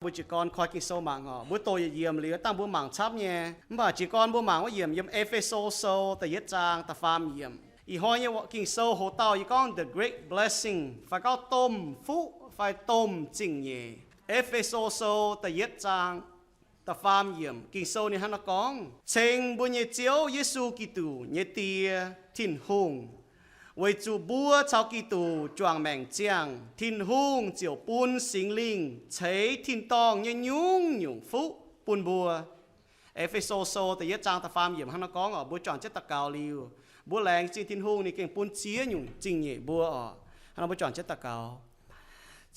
Mbuo jiez gorn koi Ging-Sou mangc oc. Mbuo doqc yietc yiemc liuz, dangh mbuo mangc camv nyei. Mv baac jiez gorn mbuo mangc wuov yiemc yiem E^fe^so Sou da'yietv zaang da'faam yiemc. Ih hnoi nyei Ging-Sou hoc dauh yie gorngv the great blessing fai gorngv domh fuqv fai domh zingh nyeic. E^fe^so Sou da'yietv zaang da'faam yiemc, Ging-Sou ninh hnangv naaiv gorngv, Ceng mbuo nyei Ziouv Yesu Giduc nyei Die, Tin-Hungh, weic zuqc mbuo caux Giduc juangc maengc ziangh, Tin-Hungh ziouc bun Singx Lingh ceix tin-dorngh nyei nyungc-nyungc fuqv bun mbuo. E^fe^so Sou da'yietv zaang da'faam yiemc hnangv naaiv gorngv oc, mbuo juangc jienv daux gaux liuz, mbuo laengz zingh Tin-Hungh ninh gengh bun ziex nyungc zingh nyeic mbuo oc. Hnangv naaiv mbuo juangc jienv daux gaux.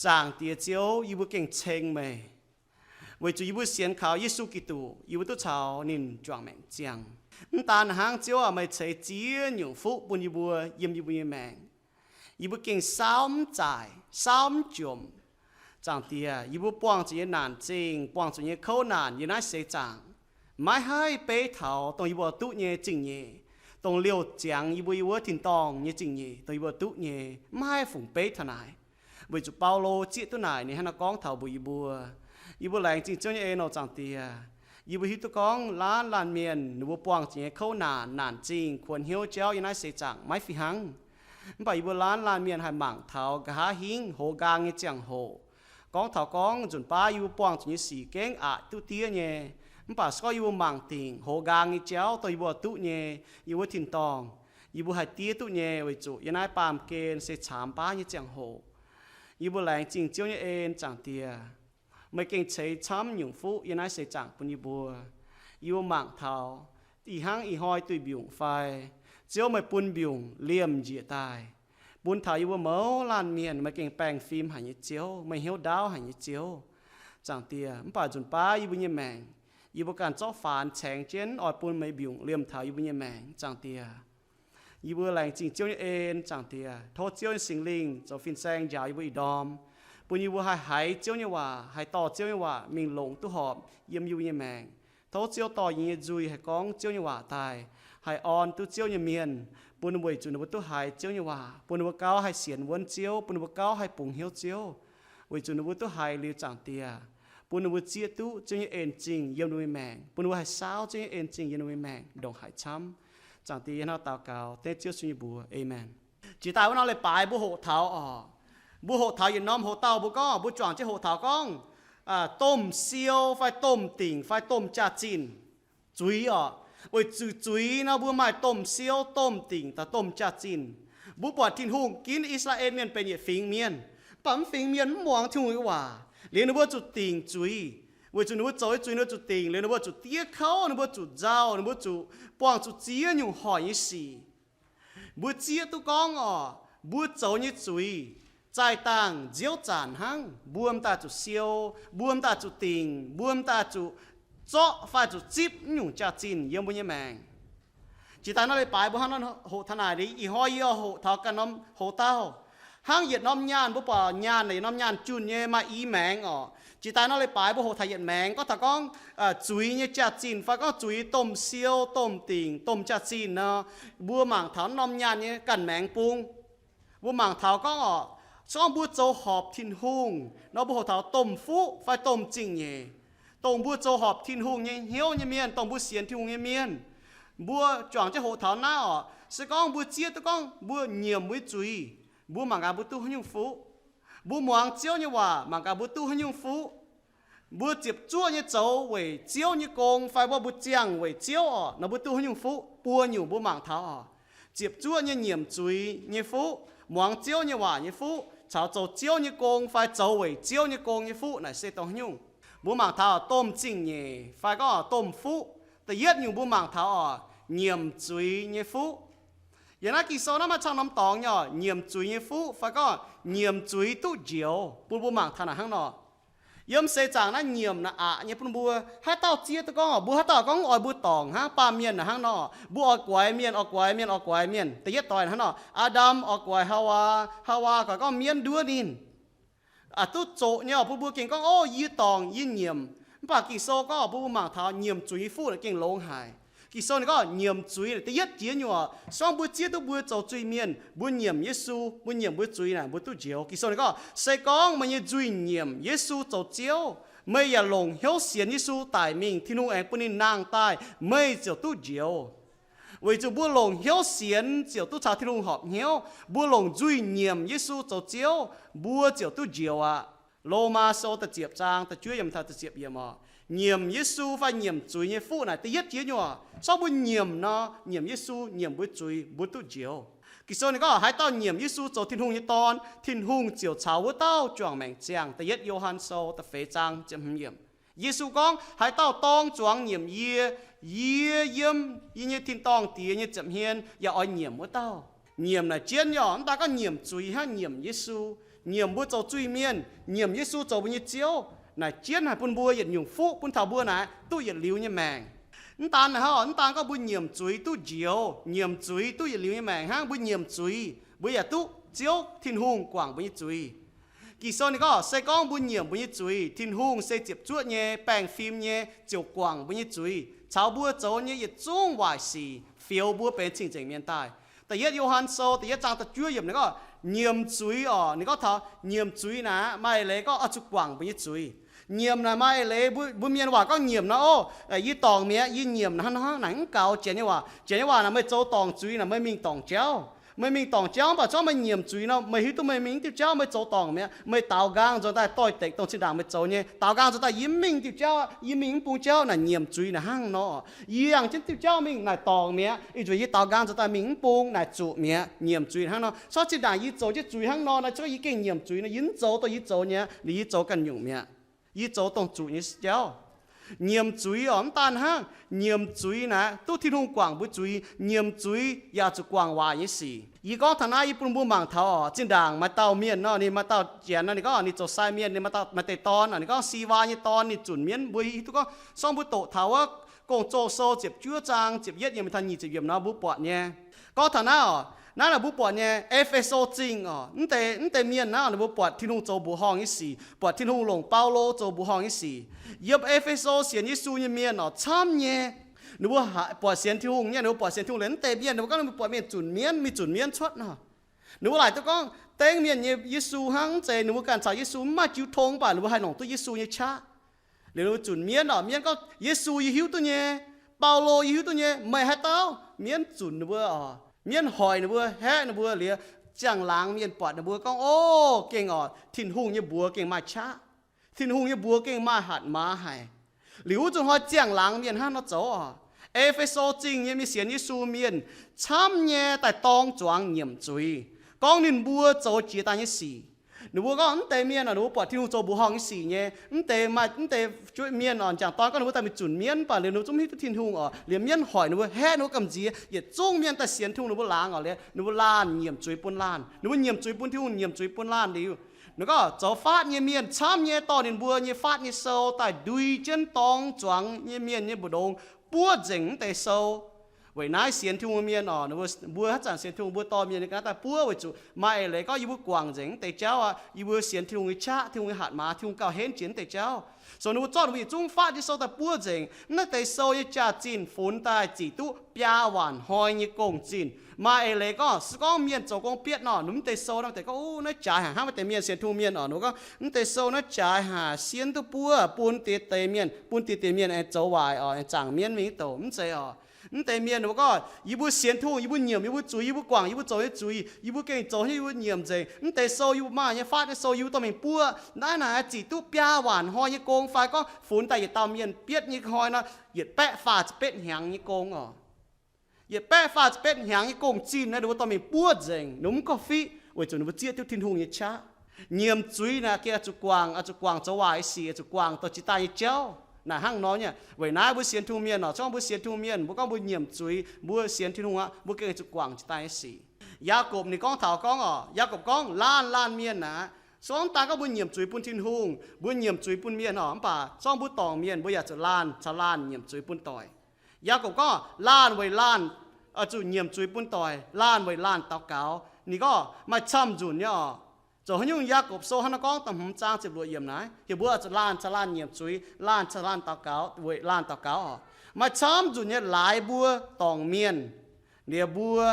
Zaangc Diex Ziouv, yie mbuo gengh ceng meih, weic zuqc yie mbuo sienx kaux Yesu Giduc, yie mbuo duqv caux ninh juangc maengc ziangh. Mv daan hnangv, Ziouv aac, meih ceix ziex nyungc fuqv bun yie mbuo yiem yie mbuo nyei maengc. Yie mbuo gengh saauv mv zaaic, saauv mv jomc. Zaangc Diex, yie mbuo buangh zuqc nyei naanc zingh, buangh zuqc nyei kouv naanc yiem naaiv seix zaangc, maiv haih beiv taux dongh yie mbuo duqv nyei zingh nyeic, dongh liouh ziangx yie mbuo yiem wuov tin-dorngh nyei zingh nyeic, dongh yie mbuo duqv nyei, mv haih fungx beiv taux naaic. Weic zuqc Baulo zieqv duqv naaic, ninh hnangv naaiv gorngv taux mbuox yie mbuo. Yie mbuo laengz zingh Ziouv nyei en oc, Zaangc Diex. Yie mbuo hiuv duqv gorngv laanh laanh mienh ninh mbuo buangh zuqc nyei kouv naanc, naanc zingh, kuonx hnyouv jauv yiem naaiv seix zaangc maiv fih hnangv. Mv baac yie mbuo laanh laanh mienh haih mangc taux nqa'haav hingv hoz nqaang nyei ziangh hoc. Gorngv taux gorngv nzunc baav yie mbuo buangh zuqc nyei sic gengh aqc duqv diev nyei. Mv baac se gorngv yie mbuo mangc dingc hoz nqaang nyei jauv dongh yie mbuo duqv nyei, yiem wuov tin-dorngh, yie mbuo haih diev duqv nyei, weic zuqc yiem naaiv baamh gen se caamx baav nyei ziangh hoc. Yie mbuo laengz zingh Ziouv nyei en, Zaangc Diex. Meih gengh ceix camv nyungc fuqv yiem naaiv seix zaangc bun yie mbuo. Yie mbuo mangc taux ih hnangv ih hnoi duih mbiungc fai, Ziouv meih bun mbiungc liemh njiec daaih, bun taux yie mbuo mouz laanh mienh, meih gengh baengh fim haic nyei Ziouv, meih hnyouv ndaauv haic nyei Ziouv. Zaangc Diex, mv baac nzunc baav yie mbuo nyei maengc, yie mbuo ganh zorqv faanx caengx jienv oix bun meih mbiungc liemh taux yie mbuo nyei maengc, Zaangc Diex. Yie mbuo laengz zingh Ziouv nyei en, Zaangc Diex. Tov Ziouv nyei Singx Lingh zoux fin-saeng njaaux yie mbuo ih ndorm, bun yie mbuo haih haiz Ziouv nyei waac, haih dorh Ziouv nyei waac mingh longc duqv horpc yiem yie mbuo nyei maengc. Tov Ziouv dorh yie nyei nzuih haih gorngv Ziouv nyei waac daaih, haih orn duqv Ziouv nyei mienh, bun weic zuqc ninh mbuo duqv haiz Ziouv nyei waac, bun ninh mbuo gauh haih sienx wuonv Ziouv, bun ninh mbuo gauh haih bungx hnyouv Ziouv. Weic zuqc ninh mbuo duqv haiz liuz, Zaangc Diex, bun ninh mbuo zieqv duqv Ziouv nyei en-zingh yiem ninh mbuo nyei maengc, bun ninh mbuo haih saauv Ziouv nyei en-zingh yiem ninh mbuo nyei maengc, ndongc haic camv. Zaangc Diex, yie hnangv daux gaux dengv Ziouv Yesu nyei mbuox. Aamen. Jiex daaih wuov norm leiz-baaix mbuo hoqc taux oc. Mbuo hoqc taux yietc norm hoqc dauh mbuo gorngv, mbuo juangc jienv hoqc taux gorngv, domh siou fai domh dingc fai domh jaax-zinh zuiz oc. Weic zuqc zuiz nor mbuo maaih domh siou, domh dingc, daaih domh jaax-zinh. Mbuo buatc Tin-Hungh ginv I^saa^laa^en Mienh benx yietc fingx mienh, mv baac mv fingx mienh mv muangx Tin-Hungh nyei waac liuz ninh mbuo zuqc dingc zuiz. Weic zuqc ninh mbuo zoux nyei zuiz ninh mbuo zuqc dingc liuz ninh mbuo zuqc diev kouv, ninh mbuo zuqc nzauh, ninh mbuo zuqc buangh zuqc ziex nyungc hoic nyei sic. Mbuo zieqv duqv gorngv oc, mbuo zoux nyei zuiz zaih dangh nziouv zanc hnangv, mbuo m'daaih zuqc siou, mbuo m'daaih zuqc dingc, mbuo m'daaih zuqc zorqv fai zuqc zipv nyungc jaax-zinh yiem mbuo nyei maengc. Jiex daaih norm leiz-baaix mbuo hnangv nor hoqc taux naaic, ih hnoi yie hoqc taux ganh norm hoqc dauh. Hnangv yietc norm nyaanh, mbuo buatc nyaanh naaic yietc norm nyaanh junh nyei maaih i maengx oc. Jiex daaih norm leiz-baaix mbuo hoqc taux yietc maengx gorngv taux gorngv zuiz nyei jaax-zinh fai gorngv zuiz domh siou, domh dingc, domh jaax-zinh nor, mbuo mangc taux norm nyaanh nyei ganh maengx bung. Mbuo mangc taux gorngv oc, se gorngv mbuo zoux horpc Tin-Hungh nor, mbuo hoqc taux domh fuqv fai domh zingh nyeic, dongh mbuo zoux horpc Tin-Hungh nyei hnyouv nyei mienh, dongh mbuo sienx Tin-Hungh nyei mienh, mbuo juangc jienv hoqc taux naaiv oc, se gorngv mbuo zieqv duqv gorngv mbuo nyiemc mbuo nyei zuiz, mbuo mangc gaax mbuo duqv haaix nyungc fuqv. Mbuo muangx Ziouv nyei waac, mangc gaax mbuo duqv haaix nyungc fuqv. Mbuo ziepc zuoqv nyei zoux weic Ziouv nyei gong fai mbuo, mbuo ziangh weic Ziouv oc, nor mbuo duqv haaix nyungc fuqv? Buo nyungc mbuo mangc taux oc. Ziepc zuoqv nyei nyiemc zuiz nyei fuqv, muangx Ziouv nyei waac nyei fuqv, caux zoux Ziouv nyei gong fai zoux weic Ziouv nyei gong nyei fuqv naaic se dongh haaix nyungc? Mbuo mangc taux domh zingh nyeic fai gorngv domh fuqv. Da'yietv nyungc mbuo mangc taux oc, nyiemc zuiz nyei fuqv. Yiem naaiv Ging-Sou naaiv maaih camv norm dorngx nyei oc, nyiemc zuiz nyei fuqv fai gorngv nyiemc zuiz duqv njoux, bun mbuo mangc taux naaic hnangv nor. Yiem seix zaangc naaiv nyiemc naaic aqc nyei bun mbuo. Haaix dauh zieqv duqv gorngv oc, mbuo haaix dauh gorngv oix mbuo dorngc hnangv baamh mienh naaic hnangv nor, mbuo oix guaix mienh, oix guaix mienh, oix guaix mienh. Da'yietv doix hnangv nor, Aa^ndam oix guaix Haawaa, Haawaa guaix gorngv mienv nduov ninh. Aqc duqv zoqc nyei oc, bun mbuo gengh gorngv, Ov, yie dorngc, yie nyiemc. Mv baac Ging-Sou gorngv bun mbuo mangc taux nyiemc zuiz nyei fuqv gengh longx haic. Ging-Sou ninh gorngv nyiemc zuiz naaic da'yietv jiex nyungc oc, se gorngv mbuo zieqv duqv mbuo zoux zuiz mienh, mbuo nyiemc Yesu, mbuo nyiemc mbuo zuiz naaic, mbuo duqv njoux. Ging-Sou ninh gorngv, se gorngv meih nyei nzuih nyiemc Yesu zoux Ziouv, Meih yaac longc hnyouv sienx Yesu daic mingh, Tin-Hungh aengx bun ninh nangh daaih, meih ziouc duqv njoux. Weic zuqc mbuo longc hnyouv sienx ziouc duqv caux Tin-Hungh horpc hnyouv. Mbuo longc nzuih nyiemc Yesu zoux Ziouv, mbuo ziouc duqv njoux aqv. Lomaa Sou da'ziepc zaang da'juov yiemc taux da'ziepc yiemc oc. Nyiemc Yesu fai nyiemc zuiz nyei fuqv naaic da'yietv jiex nyuoqc. Sorng mbuo nyiemc nor, nyiemc Yesu, nyiemc mbuo zuiz, mbuo duqv njoux. Ging-Sou ninh gorngv haaix dauh nyiemc Yesu zoux Tin-Hungh nyei Dorn, Tin-Hungh ziouc caux wuov dauh juangc maengc ziangh. Da'yietv Yo^han Sou da'feix zaang ziepc hmz yiemc. Yesu gorngv, haaix dauh dorng zuangx nyiemc yie, yie yiem yie nyei tin-dorngh Diex nyei ziepc hmien yaac oix nyiemc wuov dauh. Nyiemc naaic jienv nyei oc, mv daan gorngv nyiemc zuiz hnangv, nyiemc Yesu, nyiemc mbuo zoux zuiz-mienh, nyiemc Yesu zoux mbuo nyei Ziouv. Naaic jienv haih bun mbuo yietc nyungc fuqv bun taux mbuo naaic duqv yietc liuz nyei maengc. Mv daan naaic hnangv, mv daan gorngv mbuo nyiemc zuiz duqv njoux, nyiemc zuiz duqv yietc liuz nyei maengc hnangv, mbuo nyiemc zuiz mbuo yaac duqv Ziouv Tin-Hungh guangc mbuo nyei zuiz. Ging-Sou ninh gorngv se gorngv mbuo nyiemc mbuo nyei zuiz, Tin-Hungh se ziepc zuoqv nyei, baengh fim nyei, ziouc guangc mbuo nyei zuiz caux mbuo zoux nyei yietc zungv waaic sic, fioux mbuo benx cing-nzengc mienh daaih. Da'yietv Yo^han Sou da'yietv zaang da'juov yiemc ninh gorngv, nyiemc zuiz oc, ninh gorngv taux nyiemc zuiz naaic maaih eix leiz gorngv oix zuqc guangc mbuo nyei zuiz. Nyiemc naaic maaih eix leiz, mbuo, mbuo mienh waac gorngv nyiemc nor, o, yie dorngc mi'aqv, yie nyiemc hnangv nor hnangv naaic mv gaux. Janx nyei waac, Janx nyei waac naaic meih zoux dorngc zuiz naaic meih mingh dorngc jauv. Meih mingh dorngc jauv mv baac zorngv meih nyiemc zuiz nor meih hiuv duqv meih mingh diuh jauv, meih zoux dorngc mi'aqv, meih daaux nqaang nzuonx daaih doix-dekc dongh zinh ndaangc meih zoux nyei. Daaux nqaang nzuonx daaih yie mv mingh diuh jauv, yie mingh mv bung jauv naaic nyiemc zuiz naaic hnangv nor. Yie yangh jienv diuh jauv mingh naaic dorngc mi'aqv, ih nzunc yie daaux nqaang nzuonx daaih mingh mv bung naaic zuqc mi'aqv, nyiemc zuiz hnangv nor. Sorngv zinh ndaangc yie zoux jienv zuiz hnangv nor, naaiv cuotv yie gengh nyiemc zuiz nor, yie mv zoux dongh yie zoux nyei, liuz yie zoux ganh nyungc mi'aqv. Yie zoux dongh zuqc nyei jauv. Nyiemc zuiz oc, mv daan hnangv, nyiemc zuiz naaic duqv Tin-Hungh guangc mbuo zuiz. Nyiemc zuiz yaac zuqc guangc waaic nyei sic. Yie gorngv taux naaiv yie bun mbuo mangc taux oc, zinh ndaangc maaih dauh mienh nor, ninh maaih dauh janx nor, ninh gorngv ninh zoux sai mienh, ninh maaih dauh, maaih deix dorn nor, ninh gorngv Siwaa nyei dorn ninh zunc mienv. Mbuo hiuv duqv gorngv sorngv mbuo doqc taux wuov Gong-Zoh Sou ziepc juov zaang ziepc yietv yiemc taux nyic ziepc yiemc nor mbuo buatc nyei. Gorngv taux naaiv oc, naaiv naaic mbuo buatc nyei, E^fe^so Zingh oc, mv deix, mv deix mienh naaiv ninh mbuo buatc Tin-Hungh zoux mbuoqc horngh nyei sic, buatc Tin-Hungh longc Baulo zoux mbuoqc horngh nyei sic. Yiem E^fe^so sienx Yesu nyei mienh oc camv nyei. Ninh mbuo buatc sienx Tin-Hungh nyei, ninh mbuo buatc sienx Tin-Hungh liuz mv deix mienh ninh mbuo gorngv ninh mbuo buatc mienh zunc mienv, mingh zunc mienv cuotv nor. Ninh mbuo laaic duqv gorngv dengv mienh nyei Yesu hnangv, mv zeiz ninh mbuo ganh caux Yesu mv maaih jiu tong, mv baac ninh mbuo haih longc duqv Yesu nyei qaqv. Liuz ninh mbuo zunc mienv oc, mienv gorngv, Yesu yie hiuv duqv nyei, Baulo yie hiuv duqv nyei, meih haaix dauh? Mienv zunc ninh mbuo oc, mienv hoic ninh mbuo, haeqv ninh mbuo liuz, ziangh laangz mienh buatc ninh mbuo gorngv, O, gengh oc, Tin-Hungh nyei mbuox gengh maaih qaqv. Tin-Hungh nyei mbuox gengh maaih hatc maaz haic. Liuz wuov zuqc hnoi ziangh laangz mienh hnangv nor zoux oc. E^fe^so Zingh nyei mienh sienx Yesu mienh camv nyei daaih dorng zuangx nyiemc zuiz, gorngv ninh mbuo zoux jiex daaih nyei sic. Ninh mbuo gorngv mv deix mienh oc, ninh mbuo buatc Tin-Hungh zoux mbuoqc horngh nyei sic nyei, mv deix maaih, mv deix mienh oc, m'jangc dorn gorngv ninh mbuo daaih mingh zunc mienv, mv baac liuz ninh mbuo zungv mv hiuv duqv Tin-Hungh oc. Liuz mienv hoic ninh mbuo, haeqv ninh mbuo gamh nziex, yietc zungv mienh daaih sienx Tin-Hungh ninh mbuo laangz oc. Liuz ninh mbuo laanh nyiemc zuiz bun laanh, ninh mbuo nyiemc zuiz bun Tin-Hungh, nyiemc zuiz bun laanh liuz, ninh gorngv zoux faatv nyei mienh camv nyei dorh ninh mbuo nyei faatv nyei sou daaih ndui jienv dorng zuangx nyei mienh nyei mbu'ndongx buov nzengc mv deix sou. Weic naaiv sienx Tin-Hungh mienh oc, mbuo haaix zanc sienx Tin-Hungh mbuo dorh mienh nyei ga'naaiv daaih buov weic zuqc maaih eix leiz gorngv yie mbuo guangc nzengc mv deix jauv aqv, yie mbuo sienx Tin-Hungh nyei qaqv, Tin-Hungh nyei hatc maaz, Tin-Hungh gauh henv jiex mv deix jauv. So ninh mbuo zorqv ninh mbuo yietc zungv faatv nyei sou daaih buov nzengc. Mv naaiv deix sou nyei jaax-zinh funx daaih zic duqv biaa waanc hnoi nyei gong-zinh. Maaih eix leiz gorngv, se gorngv mienh zoux gong bietv nor, mv deix sou naaiv deix gorngv, O, naaiv jaaix haic hnangv. Maaih deix mienh sienx Tin-Hungh mienh oc, ninh mbuo gorngv, Mv deix sou naaiv jaaix haic, sienx duqv buov, bun deix deix mienh, bun deix deix mienh aengx zoux waaic oc, aengx zaangc mienv mingh doqc. Mv zeiz oc. Mv deix mienh ninh mbuo gorngv, Yie mbuo sienx Tin-Hungh, yie mbuo nyiemc yie mbuo zuiz, yie mbuo guangc yie mbuo zoux nyei zuiz, yie mbuo gengh zoux hnyouv yie mbuo nyiemc nzengc. Mv deix sou yie mbuo maaih nyei, faatv nyei sou yie mbuo dorh mingh buov. Naaiv naaic zic duqv biaa waanc hnoi nyei gong fai gorngv funx daaih yietc dauh mienh bietv nyei hnoi nor, yietc baeqv faah ziepc betv hnyangx nyei gong oc. Yietc baeqv faah ziepc betv hnyangx nyei gong-zinh naaiv ninh mbuo dorh mingh buov nzengc, ninh mbuo mv gorngv fiqv, weic zuqc ninh mbuo zieqv duqv Tin-Hungh nyei qaqv. Nyiemc zuiz naaic gengh oix zuqc guangc, oix zuqc guangc zoux waaic sic, oix zuqc guangc dorh jiex daaih nyei jauv. Naaic hnangv nor nyei. Weic naaiv mbuo sienx Tin-Hungh mienh oc, se gorngv mbuo sienx Tin-Hungh mienh, mbuo gorngv mbuo nyiemc zuiz, mbuo sienx Tin-Hungh aqv, mbuo gengh oix zuqc guangc jiex daaih nyei sic. Yaagorpc ninh gorngv taux gorngv oc, Yaagorpc gorngv laanh laanh mienh aqv. Se gorngv mv daan gorngv mbuo nyiemc zuiz bun Tin-Hungh, mbuo nyiemc zuiz bun mienh oc, mv baac se gorngv mbuo dorngc mienh, mbuo yaac zuqc laanh caux laanh nyiemc zuiz bun doic. Yaagorpc gorngv laanh weic laanh, oix zuqc nyiemc zuiz bun doic, laanh weic laanh daux gaux. Ninh gorngv maaih camv nzunc nyei oc. Zoux haaix nyungc Yaagorpc Sou hnangv naaiv gorngv da'hmz zaang ziepc luoqc yiemc naaiv, heuc mbuo oix zuqc laanh caux laanh nyiemc zuiz, laanh caux laanh daux gaux, weic laanh daux gaux oc. Maaih camv nzunc nyei laaix mbuo dorngc mienh, liuz mbuo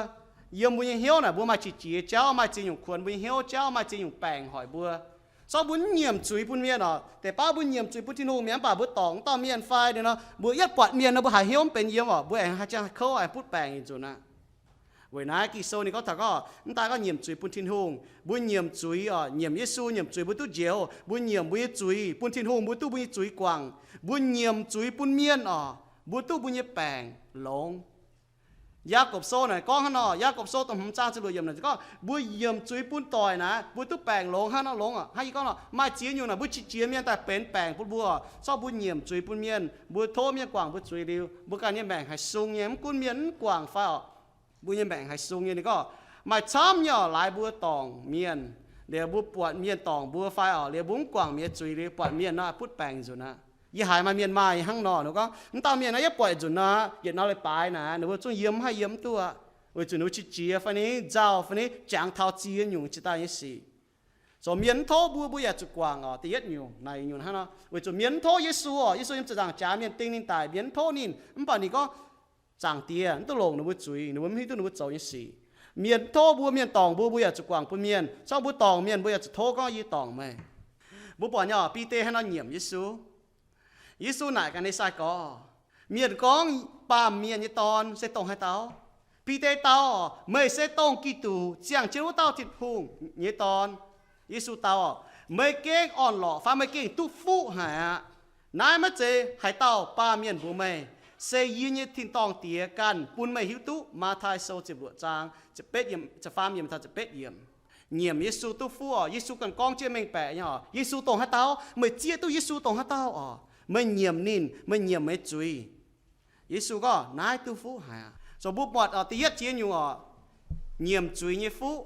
yiem mbuo nyei hnyouv naaic mbuo maaih qiex jiez jauv, maaih ziex nyungc kuonx mbuo nyei hnyouv jauv, maaih ziex nyungc baengc hoic mbuo. Zorqv mbuo mv nyiemc zuiz bun mienh oc. Deix baav mbuo nyiemc zuiz bun Tin-Hungh, mienh mv baac mbuo dorngc mv dauh mienh fai liuz nor, mbuo yietv buatc mienh nor, mbuo haiz hnyouv mv benx yiem oc, mbuo aengx haih jang kouv, aengx butv baengc nyei nzunc aqv. Weic naaiv Ging-Sou ninh gorngv taux gorngv, mv daaih gorngv nyiemc zuiz bun Tin-Hungh, mbuo nyiemc zuiz oc, nyiemc Yesu, nyiemc zuiz mbuo duqv njoux. Mbuo nyiemc mbuo nyei zuiz bun Tin-Hungh, mbuo duqv mbuo nyei zuiz guangc. Mbuo nyiemc zuiz bun mienh oc, mbuo duqv mbuo nyei baengc longx. Yaagorpc Sou naaic gorngv hnangv nor, Yaagorpc Sou da'hmz zaang ziepc luoqc yiemc naaic gorngv, mbuo nyiemc zuiz bun doic naaic, mbuo duqv baengc longx hnangv nor longx oc. Hnangv yie gorngv nor, maaih ziex nyungc naaic mbuo qiex jiez mienh daaih benx baengc bun mbuo oc. Zorqv mbuo nyiemc zuiz bun mienh, mbuo tov mienh guangc mbuo zuiz liuz, mbuo ganh nyei maengc haih sung nyei. Mv gunv mienh mv guangc fai oc, mbuo nyei maengc haih sung nyei. Ninh gorngv, maaih camv nyei oc, laaix mbuo dorngc mienh, liuz mbuo buatc mienh dorngc mbuo fai oc, liuz mbuo mv guangc mienh nyei zuiz liuz, buatc mienh nor butv baengc nzunc aqv. Yie haiz maaih mienh maaih hnangv nor, ninh gorngv, mv dauh mienh naaiv yietv buatc nzunc nor, yietc norm leiz-baaix naaic ninh mbuo zungv yiem haaix yiem mv duqv aqv, weic zuqc ninh mbuo qiex jiez fai ninh nzauh fai ninh jangx taux ziex nyungc jiex daaih nyei sic. Zoux mienh mv tov mbuo, mbuo yaac zuqc guangc oc. Da'yietv nyungc naaic nyungc hnangv nor, weic zuqc mienh mv tov Yesu oc. Yesu yiem ziepc nzaangc jaax mienh ding ninh daic, mienh mv tov ninh, mv baac ninh gorngv, zaangc Diex mv duqv longc ninh mbuo zuiz, ninh mbuo mv hiuv duqv ninh mbuo zoux nyei sic. Mienh mv tov mbuo, mienh dorngc mbuo, mbuo yaac zuqc guangc bun mienh. Zorqv mbuo dorngc mienh, mbuo yaac zuqc tov gorngv, yie dorngc meih. Mbuo buatc nyei oc, Bide hnangv nor nyiemc Yesu. Yesu naaic gaax ninh sai-gorx, mienh gorngv Baamh Mienh nyei Dorn se dongh haaix dauh? Bide dau, meih se dongh Giduc, ziangh jienv wuov dauh Tin-Hungh nyei Dorn. Yesu dau, meih gengh orn-lorqc fai meih gengh duqv fuqv haic aqv. Naaiv maiv zeiz haaix dauh baamh mienh mbuox meih, se yie nyei tin-dorngh Diex ganh bun meih hiuv duqv. Matv^tai Sou ziepc luoqc zaang ziepc betv yiemc, ziepc faam yiemc taux ziepc betv yiemc. Nyiemc Yesu duqv fuqv oc. Yesu ganh gorngv jienv mengh baeqc nyei oc. Yesu dongh haaix dauh? Meih zieqv duqv Yesu dongh haaix dauh oc? Meih nyiemc ninh, meih nyiemc meih zuiz. Yesu gorngv, naaiv duqv fuqv haic aqv. Zoux mbuo buatc oc, da'yietv jiex nyungc oc, nyiemc zuiz nyei fuqv.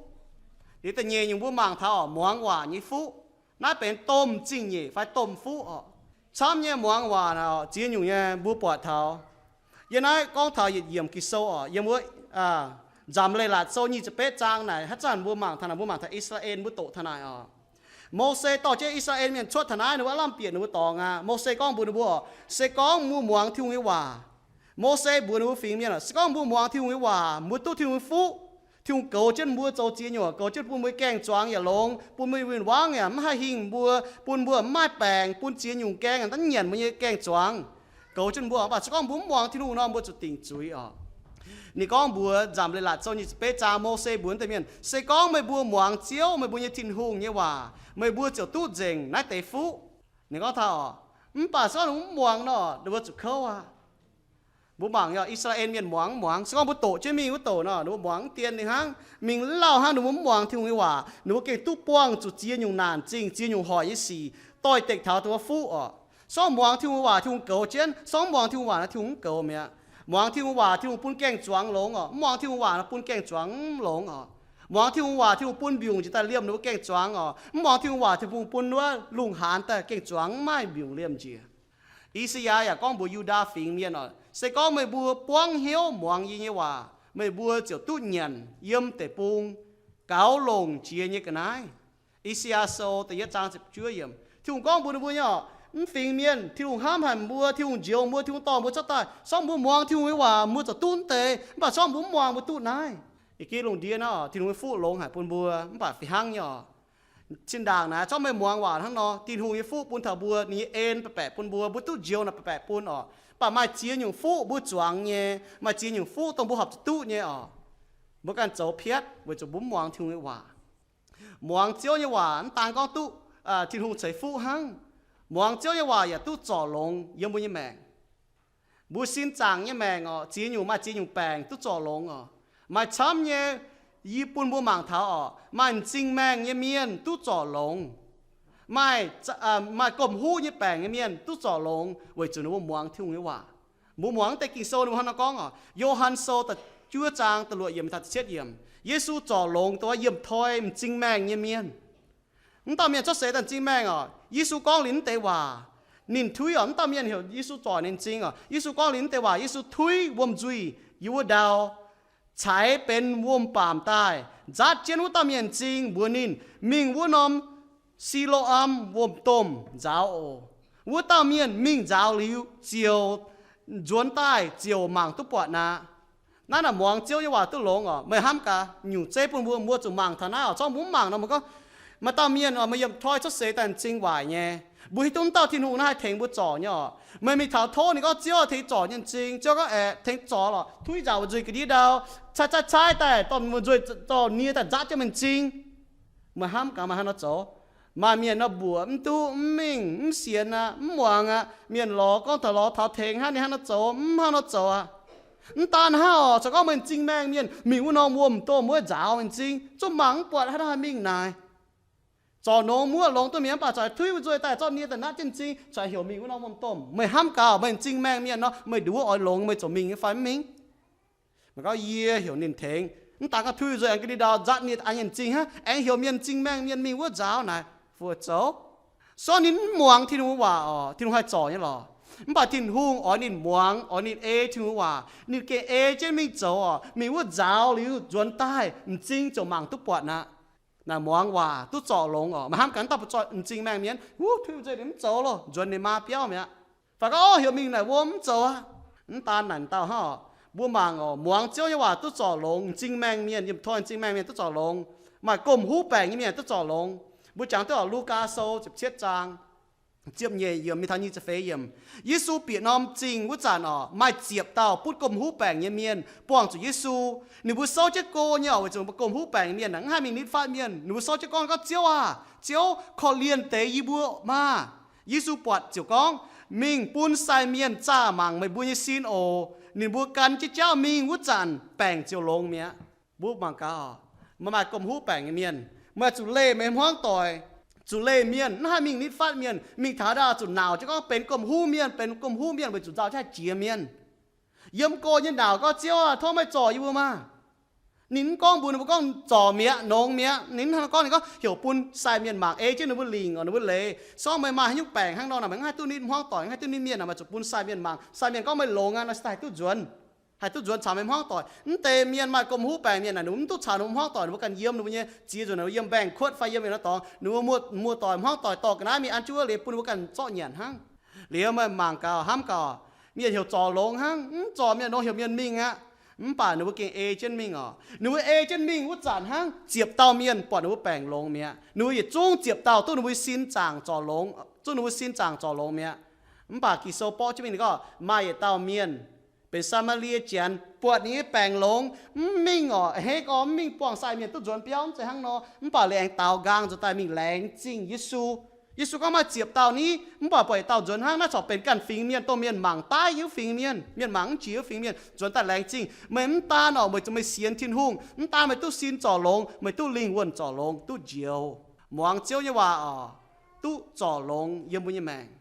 Liuz da'nyeic nyungc mbuo mangc taux oc, muangx waac nyei fuqv. Naaiv benx domh zingh nyeic fai domh fuqv oc. Camv nyei muangx waac naaic oc, ziex nyungc nyei mbuo buatc taux. Yiem naaiv gorngv taux yietc yiemc Ging-Sou oc, yiem wuov Nzamc Leiz-Latc Sou nyic ziepc betv zaang naaic, haaix zanc mbuo mangc taux naaic, mbuo mangc taux I^saa^laa^en, mbuo doqc taux naaic oc. Mose dorh jienv I^saa^laa^en mienh cuotv taux naaiv, ninh mbuo lamh bieqc ninh mbuo dorngx aqv. Mose gorngv mbuox ninh mbuo oc, se gorngv mbuo muangx Tin-Hungh nyei waac. Mose mbuox ninh mbuo fingx mienh oc, se gorngv mbuo muangx Tin-Hungh nyei waac, mbuo duqv Tin-Hungh nyei fuqv. Tin-Hungh goux jienv mbuo zoux ziex nyungc, goux jienv bun mbuo gaeng-zuangx yaac longx, bun mbuo win-wangv yaac mv haih hingh mbuo, bun mbuo mv maaih baengc, bun ziex nyungc gaeng naaiv nyanc mbuo nyei gaeng-zuangx. Goux jienv mbuo, mv baac se gorngv mbuo mv muangx Tin-Hungh nor, mbuo zuqc dingc zuiz oc. Ninh gorngv mbuox Nzamc Leiz-Latc Sou nyic ziepc betv zaang, Mose mbuox deix mienh, se gorngv meih mbuo muangx Ziouv, meih mbuo nyei Tin-Hungh nyei waac, meih mbuo ziouc duqv nzengc naaiv deix fuqv. Ninh gorngv taux oc, mv baac se gorngv ninh mbuo mv muangx nor, ninh mbuo zuqc kouv aqv. Mbuo mangc nyei oc, I^saa^laa^en mienh muangx mv muangx? Se gorngv mbuo doqc jienv mingh wuov douc nor, ninh mbuo muangx mv dien ninh hnangv, mingh lauh hnangv, ninh mbuo mv muangx Tin-Hungh nyei waac, ninh mbuo gengh duqv buangh zuqc ziex nyungc naanc zingh, ziex nyungc hoic nyei sic doix-dekc taux dongh wuov fuqv oc. Se gorngv muangx Tin-Hungh nyei waac, Tin-Hungh goux jienv. Se gorngv mv muangx Tin-Hungh waac nor, Tin-Hungh mv goux mi'aqv. Muangx Tin-Hungh waac, Tin-Hungh bun gaeng-zuangx longx oc. Mv muangx Tin-Hungh waac nor, bun gaeng-zuangx mv longx oc. Muangx Tin-Hungh waac, Tin-Hungh bun mbiungc njiec daaih liemh ninh mbuo gaeng-zuangx oc. Mv muangx Tin-Hungh waac, Tin-Hungh bun wuov lungh haanz daaih gaeng-zuangx mv maaih mbiungc liemh njiec. I^saa^yaa yaac gorngv mbuox Yu^ndaa fingx mienh oc, se gorngv meih mbuo buangv hnyouv muangx yie nyei waac, meih mbuo ziouc duqv nyanc yiem deic-bung gaux longc jiex nyei ga'naaiv. I^saa^yaa Sou da'yietv zaang ziepc juov yiemc, Tin-Hungh gorngv mbuox ninh mbuo nyei oc, mv fingx mienh, Tin-Hungh hnamv haic mbuo, Tin-Hungh njoux mbuo, Tin-Hungh dorh mbuo cuotv daaih. Se gorngv mbuo muangx Tin-Hungh nyei waac, mbuo ziouc duqv deix. Mv baac se gorngv mbuo mv muangx, mbuo duqv naaiv. Ih geh lungh ndiev naaiv oc, Tin-Hungh nyei fuqv longx haic bun mbuo, mv baac fih hnangv nyei oc. Cin-ndaangc naaiv, se gorngv meih muangx waac hnangv nor, Tin-Hungh nyei fuqv bun taux mbuo, ninh nyei en baeqc baeqc bun mbuo, mbuo duqv njoux naaic baeqc baeqc bun oc. Mv baac maaih ziex nyungc fuqv mbuo zuangx nyei, maaih ziex nyungc fuqv dongh mbuo horpc zuqc duqv nyei oc. Mbuo ganh zoux piatv weic zuqc mbuo mv muangx Tin-Hungh nyei waac. Muangx Ziouv nyei waac mv daan gorngv duqv Tin-Hungh ceix fuqv hnangv. Muangx Ziouv nyei waac yaac duqv zorc longx yiem mbuo nyei maengc. Mbuo sin zaangc nyei maengc oc, ziex nyungc, maaih ziex nyungc baengc duqv zorc longx oc. Maaih camv nyei, yie bun mbuo mangc taux oc, maaih m'zing maengh nyei mienh duqv zorc longx. Maaih, maaih gomh huv nyei baengc nyei mienh duqv zorc longx weic zuqc ninh mbuo muangx Tin-Hungh nyei waac. Mbuo muangx deix Ging-Sou ninh mbuo hnangv nor gorngv oc, Yo^han Sou da'juov zaang da'luoqc yiemc taux da'cietv yiemc, Yesu zorc longx dongh wuov yiem toi m'zing maengh nyei mienh. Mv dauh mienh cuotv seix daaih m'zing maengh oc, Yesu gorngv liuz mv deix waac, ninh tuiv oc, mv dauh mienh heuc Yesu zorc ninh m'zing oc. Yesu gorngv liuz mv deix waac, Yesu tuiv wuom-nzuih yiem wuov ndau, caux benx wuom-baamc daaih, nzaatv jienv wuov dauh mienh m'zing, mbuox ninh, mingh wuov norm Si^lo^am wuom-domh nzaaux oc. Wuov dauh mienh mingh nzaaux liuz ziouc nzuonx daaih ziouc mangc duqv buatc aqv. Naaiv naaic muangx Ziouv nyei waac duqv longx oc. Meih hnamv gaax, nyungc zeiv bun mbuo, mbuo zuqc mangc taux naaiv oc. Zorqv mbuo mv mangc nor, mbuo gorngv, Maaih dauh mienh oc, meih yiem toi cuotv seix daaih m'zing waaic nyei. Mbuo hiuv duqv wuov dauh Tin-Hungh naaiv haih tengx mbuo zorc nyei oc. Meih mingh taux tov ninh gorngv, Ziouv, tengx zorc nyei m'zing. Ziouv gorngv, Aeqv, tengx zorc lorqc. Tuiv nzaaux mbu'nzuih ga'ndiev ndau, caaiv caaiv caaiv daaih dorh mbu'nzuih, dorh nie daaih nzaatv jienv meih m'zing. Meih hnamv gaax maaih haaix nor zoux? Maaih mienh nor mbuoqc mv duqv, mv mingh, mv sienx aqv, mv muangx aqv. Mienh lorz gorngv taux lorz taux tengx hnangv, ninh hnangv nor zoux, mv hnangv nor zoux aqv. Mv daan hnangv oc, corc gorngv meih m'zing maengh mienh mingh wuov norm wuom domh wuov nzaaux meih m'zing, zungv mangc mv buatc haaix dauh haih mingh naaic. Zorc longx muoqv longx duqv mi'aqv, mv baac corc tuiv mbu'nzuih daaih zorqv nie daaih natv jienv m'zing, corc heuc mingh wuov norm wuom domh. Meih hnamv gaax, meih m'zing maengh mienh nor, meih nduov oix longx meih ziouc mingh nyei fai mv mingh? Meih gorngv, Yie heuc ninh tengx. Mv daan gorngv tuiv mbu'nzuih aengx ga'ndiev ndau nzaatv nie an nyei m'zing hnangv, aengx heuc mienh m'zing maengh mienh mingh wuov nzaaux naaic, fu zoux. Sortv ninh mv muangx Tin-Hungh nyei waac oc, Tin-Hungh haih zorc nyei lorqc. Mv baac Tin-Hungh oix ninh muangx, oix ninh ei Tin-Hungh nyei waac. Ninh gengh ei jienv mingh zoux oc. Mingh wuov nzaaux liuz nzuonx daaih, m'zing ziouc mangc duqv buatc aqv. Naaic muangx waac duqv zorc longx oc. Maaih hnamv gaax dauh ba'zoi m'zing maengh mienh, wuov, tuiv mbu'nzuih ninh mv zoux loh, nzuonx ninh maa biauv mi'aqv. Fai gorngv, Orv, heuc mingh naaic wuom mv zoux aqv. Mv daan naaic dauh hnangv oc. Mbuo mangc oc, muangx Ziouv nyei waac duqv zorc longx. M'zing maengh mienh, yiem toi m'zing maengh mienh duqv zorc longx. Maaih gomh huv baengc nyei mienh duqv zorc longx. Mbuo jangx duqv oc, Lugaa Sou ziepc cietv zaang ziepc nyeic yiemc mingh taux nyic ziepc feix yiemc. Yesu bieqc norm zingh wuov zanc oc, maaih ziepc dauh butv gomh huv baengc nyei mienh buangh zuqc Yesu. Ninh mbuo souv jienv go nyei oc, weic zuqc mbuo gomh huv baengc nyei mienh mv haih mingh nitv fatv mienh. Ninh mbuo souv jienv gorngv, gorngv, Ziouv aah! Ziouv, korv-lienh deix yie mbuo maah! Yesu buatc ziouc gorngv, Mingh bun sai mienh zaah mangc meih mbuo nyei sin oc. Ninh mbuo gan jienv jauv mingh wuov zanc baengc ziouc longx mi'aqv. Mbuo mangc gaax, meih maaih gomh huv baengc nyei mienh, meih zuqc leih meih hmuangv doic, zuqc leih mienh, mv haih mingh nitv fatv mienh, mingh taux ndau zuqc nauc jienv gorngv benx gomh huv mienh, benx gomh huv mienh, weic zuqc nzauh jienv haih jiex mienh. Yiem go nyei nauc gorngv, Ziouv aah! Tov meih zorc yie mbuo maah! Ninh mv gorngv mbuox ninh mbuo gorngv zorc mi'aqv, nongx mi'aqv. Ninh hnangv nor gorngv, ninh gorngv heuc bun sai mienh mangc, ei jienv ninh mbuo lingc oc, ninh mbuo leiz. Sortv meih maaih haaix nyungc baengc hnangv nor naaic, meih mv haih duqv nitv hmuangv doic, mv haih duqv nitv mienh naaic, meih zuqc bun sai mienh mangc. Sai mienh gorngv meih longx aqv nor, se daaih haih duqv nzuonx, haih duqv nzuonx caux meih hmuangv doic. Mv deix mienh maaih gomh huv baengc mienh naaic, ninh mbuo mv duqv caux ninh mbuo hmuangv doic, ninh mbuo ganh yiem ninh mbuo nyei ziex nzunc, ninh mbuo yiem mbaengx kuotv fai yiem yietc norm dorngx, ninh mbuo muoz-doic hmuangv doic dorh ga'naaiv mingh an jienv wuov liuz bun ninh mbuo ganh zorqv nyanc hnangv. Liuz meih mangc gaax, hnamv gaax, mienh heuc zorc longx hnangv, mv zorc mienh nor heuc mienh mingh aqv. Mv baac ninh mbuo gengh ei jienv mingh oc. Ninh mbuo ei jienv mingh wuov zanc hnangv, ziepc dauh mienh buatc ninh mbuo baengc longx mi'aqv. Ninh mbuo yietc zungv ziepc dauh duqv ninh mbuo sin zaangc zorc longx, duqv ninh mbuo sin zaangc zorc longx mi'aqv. Mv baac Ging-Sou borqv jienv mingh ninh gorngv maaih yietc dauh mienh benx Saa^maa^lie Janx buatc ninh nyei baengc longx, mv mingh oc, a'hneiv gorx mv mingh buangh sai mienh duqv nzuonx biauv, mv zeiz hnangv nor. Mv baac liuz aengx daaux nqaang nzuonx daaih mingh laengz zingh Yesu. Yesu gorngv maaih ziepc dauh ni, mv baac buatc yietc dauh nzuonx hnangv. Naaiv corc benx ganh fingx mienh, dongh mienh mangc daaih nyei wuov fingx mienh, mienh mangc mv jiex wuov fingx mienh nzuonx daaih laengz zingh. Meih mv daan oc, meih zuqc meih sienx Tin-Hungh, mv daan meih duqv sin zorc longx, meih duqv lingh wuonh zorc longx, duqv njoux. Muangx Ziouv nyei waac oc, duqv zorc longx yiem mbuo nyei maengc.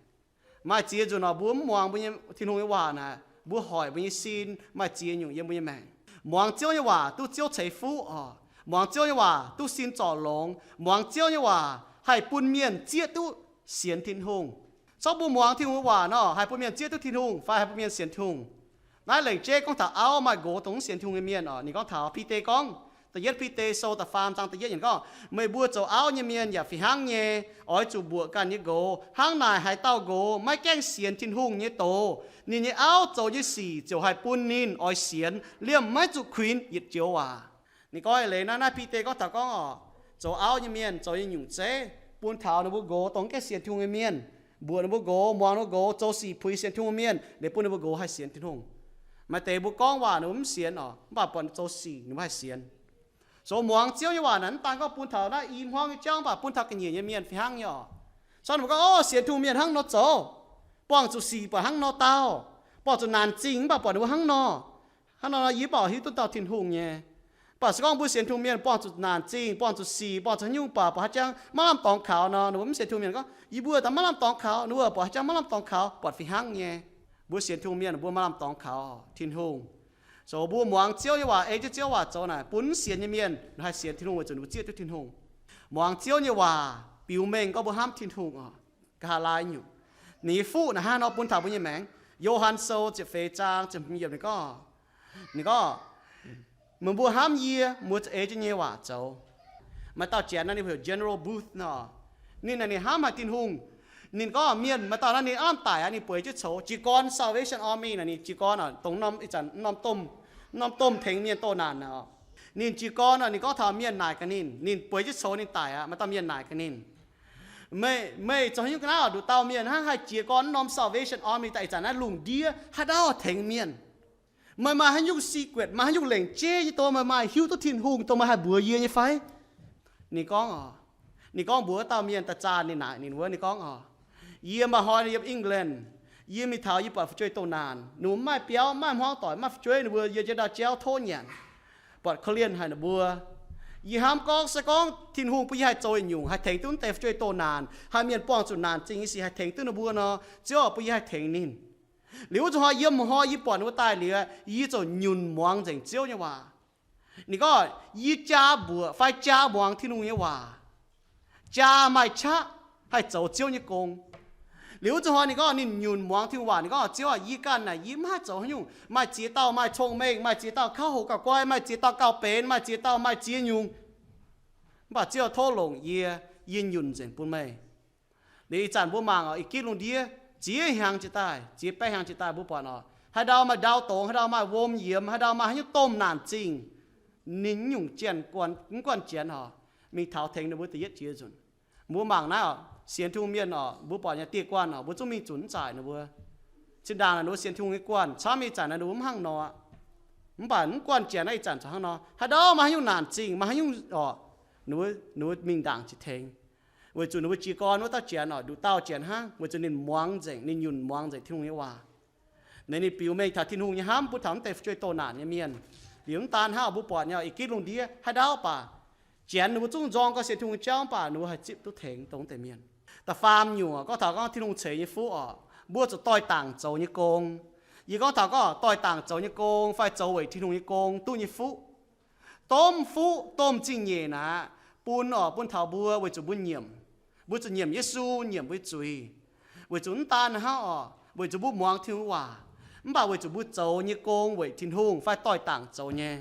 Maaih ziex nzunc oc, mbuo mv muangx mbuo nyei Tin-Hungh nyei waac naaic, mbuo hoic mbuo nyei sin maaih ziex nyungc yiem mbuo nyei maengc. Muangx Ziouv nyei waac duqv Ziouv ceix fuqv oc. Muangx Ziouv nyei waac duqv sin zorc longx. Muangx Ziouv nyei waac haih bun mienh zieqv duqv sienx Tin-Hungh. Zorqv mbuo muangx Tin-Hungh nyei waac nor, haih bun mienh zieqv duqv Tin-Hungh fai haih bun mienh sienx Tin-Hungh? Naaiv lengc jeiv gorngv taux auv maaih nqox dongh mv sienx Tin-Hungh nyei mienh oc. Ninh gorngv taux, Bide gorngv, da'yietv Bide Sou da'faam zaang da'yietv yiemc gorngv, Meih mbuo zoux auv nyei mienh yaac fih hnangv nyei, oix zuqc mbuoqc ganh nyei nqox. Hnangv naaic, haaix dauh nqox maiv gaengh sienx Tin-Hungh nyei doz, ninh nyei auv zoux nyei sic ziouc haih bun ninh oix sienx, liemh maiv zuqc kuinx yietc joux waac. Ninh gorngv leiz naaiv, naaiv Bide gorngv taux gorngv oc, zoux auv nyei mienh zoux nyei nyungc zeiv bun taux ninh mbuo nqox dongh mv gaengh sienx Tin-Hungh nyei mienh, mbuoqc ninh mbuo nqox, muangx ninh mbuo nqox, zoux sic puix sienx Tin-Hungh mienh, liuz bun ninh mbuo nqox haih sienx Tin-Hungh. Maaih deix mbuo gorngv waac ninh mbuo mv sienx oc, mv baac buatc ninh zoux sic ninh mbuo haih sienx. Zoux muangx Ziouv nyei waac naaic, mv daan gorngv bun taux naaiv i hmuangv nyei jauv, mv baac bun taux ga'nyiec nyei mienh fih hnangv nyei oc. Caux ninh mbuo gorngv, Ov, sienx Tin-Hungh mienh hnangv nor zoux, buangh zuqc sic buatc hnangv nor daauh, buangh zuqc naanc zingh mv baac buatc ninh mbuo hnangv nor. Hnangv nor yie mv baac hiuv duqv dauh Tin-Hungh nyei. Mv baac se gorngv mbuo sienx Tin-Hungh mienh buangh zuqc naanc zingh, buangh zuqc sic, buangh zuqc haaix nyungc baac, buatc haaix jangx maiv lamh dorngx kaux nor, ninh mbuo mv sienx Tin-Hungh mienh gorngv, Yie mbuo daaih maiv lamh dorngx kaux. Ninh mbuo buatc haaix jangx maiv lamh dorngx kaux, buatc fih hnangv nyei. Mbuo sienx Tin-Hungh mienh, mbuo maiv lamh dorngx kaux Tin-Hungh. Zoux mbuo muangx Ziouv nyei waac, ei jienv Ziouv waac zoux naaic, bun mv sienx nyei mienh haih sienx Tin-Hungh weic zuqc ninh mbuo zieqv duqv Tin-Hungh. Muangx Ziouv nyei waac biux mengh gorngv mbuo hnamv Tin-Hungh oc. Nqa'haav laai nyungc, ninh nyei fuqv naaic hnangv haaix nor bun taux mbuo nyei maengc. Yo^han Sou ziepc feix zaang ziepc hmz yiemc ninh gorngv, ninh gorngv, Meih mbuo hnamv yie, mbuo za'eix jienv yie nyei waac zoux. Maaih dauh janx naaiv ninh heuc General Booth nor. Ninh naaic ninh hnamv haic Tin-Hungh. Ninh gorngv mienh maaih dauh naaiv ninh aav lamh daic aqv, ninh bueix jienv coux jiez gorn Salvation Army naaic, ninh jiez gorn oc, dongh norm ih zanc norm domh, norm domh tengx mienh doh naanc naaic oc. Ninh jiez gorn nor, ninh gorngv taux mienh naaic gaax ninh, ninh bueix jienv coux ninh daic aqv, maaih dauh mienh naaic gaax ninh, Meih, meih zoux haaix nyungc ga'naaiv oc? Nduqc dauh mienh hnangv haih jiez gorn norm Salvation Army daaih ih zanc naaiv lungh ndiev haaix dauh tengx mienh? Meih maaih haaix nyungc secret, maaih haaix nyungc lengc jeiv nyei dongh meih maaih hiuv duqv Tin-Hungh dongh meih haih mbuox yie nyei fai? Ninh gorngv oc, ninh gorngv mbuox wuov dauh mienh daaih zaah ninh naaic ninh wuov, ninh gorngv oc, Yie maaih hnoi yiem England, yie mingh taux yie buatc fu'jueiv doh naanc, ninh mbuo mv maaih biauv, mv maaih hmuangv doic, mv maaih fu'jueiv, ninh mbuo yiem jienv ndau jauv tov nyanc, buatc korv-lienh haic ninh mbuo. Yie hnamv gorngv se gorngv Tin-Hungh bun yie haih zoux yietc nyungc haih tengx duqv wuov deix fu'jueiv doh naanc, haih mienh buangh zuqc naanc zingh nyei sic haih tengx duqv ninh mbuo nor, Ziouv bun yie haih tengx ninh. Liuz wuov zanc hnoi yiem hnoi yie buatc ninh mbuo daaih liuz, yie ziouc nyunc muangx nzengc Ziouv nyei waac. Ninh gorngv, Yie jaa mbuoqc fai jaa muangx Tin-Hungh nyei waac, jaa maaih qaqv haih zoux Ziouv nyei gong. Liuz wuov zanc hnoi ninh gorngv ninh nyunc muangx Tin-Hungh waac, ninh gorngv, Ziouv aac, yie ganh naaic yie mv haih zoux haaix nyungc. Maaih ziex dauh maaih cong-mengh, maaih ziex dauh kauv hoqc gauh guai, maaih ziex dauh gauh benx, maaih ziex dauh maaih ziex nyungc. Mv baac Ziouv tov longc yie, yie nyunc nzengc bun meih. Liuz ih zanc mbuo mangc oc, ih gitv lungh ndiev ziex hnyangx jiex daaih, ziex baeqv hnyangx jiex daaih mbuo buatc oc, haaix ndau maaih ndau dongz, haaix ndau maaih wuom yiemx, haaix ndau maaih haaix nyungc domh naanc zingh, ninh nyungc janx mv guanh janx oc, mingh taux tengx ninh mbuo da'yietv jiex nzunc. Mbuo mangc naaiv oc, sienx Tin-Hungh mienh oc, mbuo buatc nyei dieh guanh oc, mbuo zungv mingh zunc mv zaaic ninh mbuo. Zinh ndaangc naaic ninh mbuo sienx Tin-Hungh nyei guanh camv, ih zanc naaic ninh mbuo mv hnangv nor aqv. Mv baac mv guanh janx naaiv ih zanc zoux hnangv nor, haaix ndau maaih haaix nyungc naanc zingh, maaih haaix nyungc oc, ninh mbuo, ninh mbuo mingh ndaangc jiex tengx. Weic zuqc ninh mbuo jiez gorn wuov dauh janx oc, nduqc dauh janx hnangv, weic zuqc ninh muangx nzengc, ninh nyunc muangx nzengc Tin-Hungh nyei waac. Naaiv ninh biux mengh taux Tin-Hungh nyei hnamv bun taux wuov deix fu'jueiv doh naanc nyei mienh. Liuz mv daan hnangv, mbuo buatc nyei oc, ih gitv lungh ndiev haaix ndau baac, janx ninh mbuo zungv nzorng gau sienx Tin-Hungh jauv, mv baac ninh mbuo haih zipv duqv tengx dongh wuov deix mienh. Da'faam nyungc oc, gorngv taux gorngv Tin-Hungh ceix nyei fuqv oc, mbuo zuqc doix-dangc zoux nyei gong. Yie gorngv taux gorngv doix-dangc zoux nyei gong fai zoux weic Tin-Hungh nyei gong duqv nyei fuqv. Domh fuqv domh zingh nyeic naaic, bun oc, bun taux mbuo weic zuqc mbuo nyiemc. Mbuo zuqc nyiemc Yesu, nyiemc mbuo nyei zuiz. Weic zuqc mv daan hnangv oc, weic zuqc mbuo muangx Tin-Hungh waac, mv baac weic zuqc mbuo zoux nyei gong weic Tin-Hungh fai doix-dangc zoux nyei.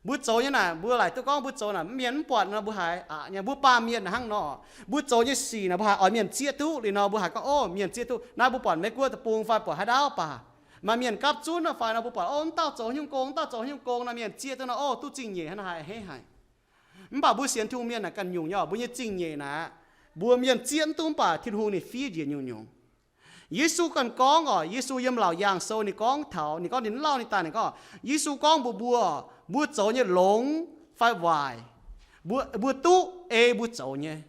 Mbuo zoux nyei naaic, mbuo laaic duqv gorngv mbuo zoux naaic, mienh mv buatc nor mbuo haiz aqc nyei. Mbuo baamh mienh hnangv nor, mbuo zoux nyei sic naaic mbuo haiz oix mienh zieqv duqv liuz nor, mbuo haiz gorngv, Ov, mienh zieqv duqv. Naaiv mbuo buatc Meiv Guoqv deic-bung fai buatc haaix dauh baac, maaih mienh gapv zunv nor fai nor, mbuo buatc, Ov, wuov dauh zoux haaix nyungc gong, wuov dauh zoux haaix nyungc gong nor, mienh zieqv duqv nor, ov, duqv zingh nyeic hnangv naaiv haic, a'hneiv haic. Mv baac mbuo sienx Tin-Hungh mienh naaic ganh nyungc nyei oc, mbuo nyei zingh nyeic naaic, mbuo mienh zieqv mv duqv, mv baac Tin-Hungh ninh fiev njiec nyungc-nyungc. Yesu ganh gorngv oc, Yesu yiem Laauc Yaangh Sou ninh gorngv taux, ninh gorngv ninh lauh ninh daaih ninh gorngv, Yesu gorngv mbuox mbuo, mbuo zoux nyei longx fai waaic, mbuo, mbuo duqv ei mbuo zoux nyei.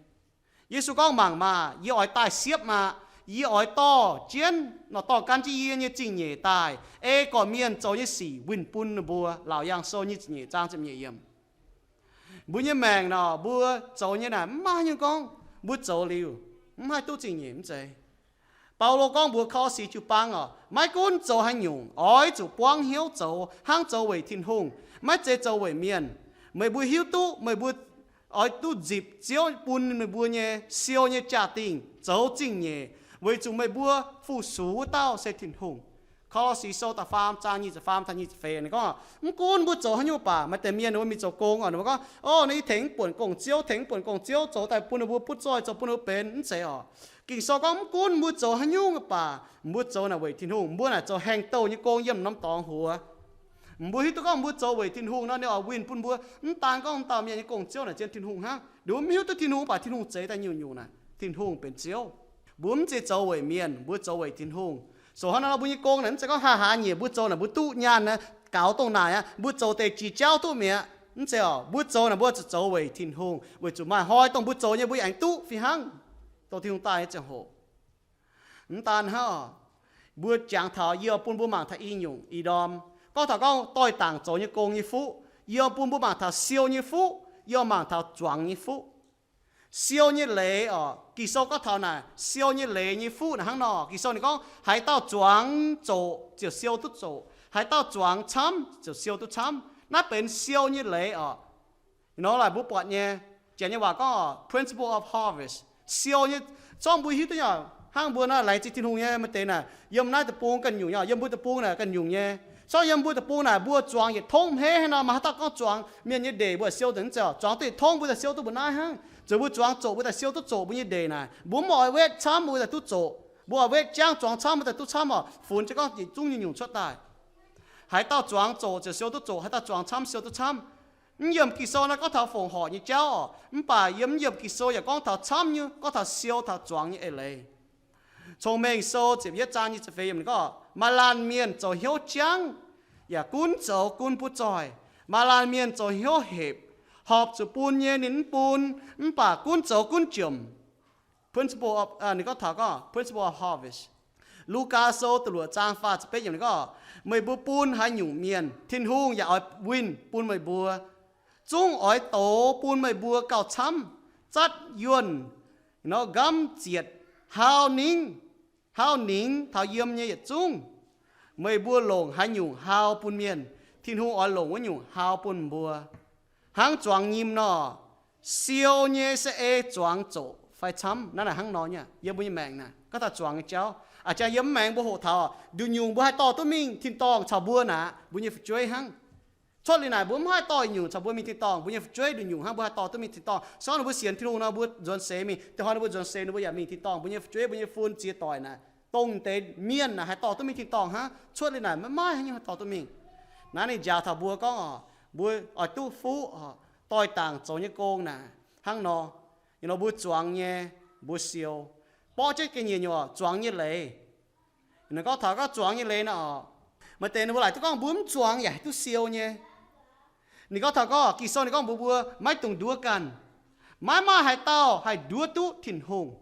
Yesu gorngv, Mangc maah! Yie oix daaih siepv aqv. Yie oix dorh jienv, nor dorh gan jienv yie nyei zingh nyeic daaih, ei gorqv-mienh zoux nyei sic winh bun ninh mbuo. Laauc Yaangh Sou nyic ziepc nyeic zaang ziepc nyeic yiem. Mbuo nyei maengc nor, mbuo zoux nyei naaic mv maaih haaix nyungc gorngv mbuo zoux liuz mv haih duqv zingh nyeic mv zeiz. Baulo gorngv mbuox Ko^lo^si jiu-baang oc, maiv gunv zoux haaix nyungc, oix zuqc buangv hnyouv zoux, hnangv zoux weic Tin-Hungh, maiv zeiz zoux weic mienh. Meih mbuo hiuv duqv meih mbuo oix duqv nzipc Ziouv bun meih mbuo nyei siou nyei jaa-dingh zoux zingh nyeic, weic zuqc meih mbuo fu-sux wuov dauh se Tin-Hungh. Ko^lo^si Sou da'faam zaang nyic ziepc faam taux nyic ziepc feix ninh gorngv, mv gunv mbuo zoux haaix nyungc baac, maaih deix mienh ninh mbuo mingh zoux gong oc, ninh mbuo gorngv, Ov, naaiv yie tengx mv buonc gong-ziouv, tengx mv buonc gong-ziouv zoux daaih bun ninh mbuo butv zoih, zoux bun ninh mbuo benx. Mv zeiz oc. Ging-Sou gorngv mv gunv mbuo zoux haaix nyungc baac, mbuo zoux naaic weic Tin-Hungh. Mbuo naaic zoux haengh douh nyei gong yiem norm dorngx huox. Mbuo hiuv duqv gorngv mbuo zoux weic Tin-Hungh nor, ninh oix winh bun mbuo. Mv daan gorngv dauh mienh nyei gong-ziouv naaic zien Tin-Hungh hnangv. Ninh mbuo mv hiuv duqv Tin-Hungh baac Tin-Hungh zeix daaih nyungc-nyungc naaic, Tin-Hungh benx Ziouv. Mbuo mv zeiz zoux weic mienh, mbuo zoux weic Tin-Hungh. So hnangv nor mbuo nyei gong naaic mv zeiz gorngv haaix haaix nyungc mbuo zoux naaic mbuo duqv nyaanh naaic, gaux dongh naaic aqv, mbuo zoux deix jiex jauv duqv mi'aqv. Mv zeiz oc. Mbuo zoux naaic mbuo zuqc zoux weic Tin-Hungh, weic zuqc maaih hnoi dongh mbuo zoux nyei mbuo yaac aengx duqv fih hnangv dongh Tin-Hungh daaih nyei ziangh hoc. Mv daan hnangv oc, mbuo jangx taux yie bun mbuo mangc taux i nyungc ih ndorm, gorngv taux gorngv doix-dangc zoux nyei gong nyei fuqv, yie bun mbuo mangc taux siou nyei fuqv, yie mangc taux zuangx nyei fuqv. Siou nyei leiz oc, Ging-Sou gorngv taux naaic siou nyei leiz nyei fuqv naaic hnangv nor. Ging-Sou ninh gorngv, haaix dauh zuangx zoqc ziouc siou duqv zoqc, haaix dauh zuangx camv ziouc siou duqv camv. Naaiv benx siou nyei leiz oc. Nor laaic mbuo buatc nyei, janx nyei waac gorngv oc, principle of harvest. Siou nyei, zorngv mbuo hiuv duqv nyei oc, hnangv mbuo naaiv laengz zingh Tin-Hungh nyei maaih deix naaic yiem naaiv deic-bung ganh nyungc nyei oc, yiem mbuo deic-bung naaic ganh nyungc nyei. Zorngv yiem mbuo deic-bung naaic mbuo zuangx yietc tongv hmeiv hnangv nor, maaih haaix dauh gorngv zuangx mienh nyei ndeic mbuo siou deix mv zeiz oc, zuangx duqv yietc tongv mbuo daaih siou duqv mbuo naaiv hnangv. Zuqc mbuo zuangx zoqc mbuo daaih siou duqv zoqc mbuo nyei ndeic naaic. Mbuo mv oix wetv camv mbuo daaih duqv zoqc. Mbuo oix wetv jangv zuangx camv mbuo daaih duqv camv oc, funx jienv gorngv yietc zungv nyei nyungc cuotv daaih. Haaix dauh zuangx zoqc ziouc siou duqv zoqc, haaix dauh zuangx camv siou duqv camv. Mv yiemc Ging-Sou naaiv gorngv taux fongc horc nyei jauv oc, mv baac yiem mv yiemc Ging-Sou yaac gorngv taux camv nyei, gorngv taux siou taux zuangx nyei eix leiz. Cong-Mengh Sou ziepc yietv zaang nyic ziepc feix yiemc ninh gorngv, maaih laanh mienh zoux hnyouv jangv, yaac gunv zoux gunv butv zoih. Maaih laanh mienh zoux hnyouv hepc, horpc zuqc bun nyei ninh mv bun, mv baac gunv zoux gunv jomc. Principle of, ninh gorngv taux gorngv principle of harvest. Lugaa Sou da'luoqc zaang faah ziepc betv yiemc ninh gorngv, meih mbuo bun haaix nyungc mienh, Tin-Hungh yaac oix winh bun meih mbuo. Zungv oix dox bun meih mbuo gauh camv, zatv yuonh, nor nqamv zietc, hau ningv, hau ningx taux yiem nyei yietc zungv. Meih mbuo longc haaix nyungc hau bun mienh, Tin-Hungh oix longc wuov nyungc hau bun mbuo. Hnangv zuangx nyim nor, siou nyei se ei zuangx zoqc fai camv. Naaiv naaic hnangv nor nyei yiem mbuo nyei maengc naaic, gorngv taux zuangx nyei jauv. A'jang yiem mv maengx mbuo hoqc taux nduqc nyungc mbuo haih dorh duqv mingh tin-dorngh caux mbuo naaic, mbuo nyei fu'jueiv hnangv. Cuotv liuz naaic mbuo mv haih dorh nyungc caux mbuo mingh tin-dorngh, mbuo nyei fu'jueiv nduqc nyungc hnangv mbuo haih dorh duqv mingh tin-dorngh. Se gorngv ninh mbuo sienx Tin-Hungh nor mbuo nzuonx seix mingh, da'hoi ninh mbuo nzuonx seix ninh mbuo yaac mingh tin-dorngh, mbuo nyei fu'jueiv, mbuo nyei fun ziex doic naaic, dongh deix mienh naaic haih dorh duqv mingh tin-dorngh hnangv. Cuotv liuz naaic maiv maaih haaix nyungc haih dorh duqv mingh. Naaiv ninh njaaux taux mbuo gorngv oc, mbuo oix duqv fuqv oc, doix-dangc zoux nyei gong naaic hnangv nor. Ninh nor mbuo zuangx nyei, mbuo siou, borqv jienv ga'nyiec nyuoqc zuangx nyei leiz. Ninh gorngv taux gorngv zuangx nyei leiz naaic oc, maaih deix ninh mbuo laaic duqv gorngv mbuo mv zuangx yaac haih duqv siou nyei. Ninh gorngv taux gorngv Ging-Sou ninh gorngv mbuox mbuo maiv dungx nduov ganh. Maiv maaih haaix dauh haih nduov duqv Tin-Hungh.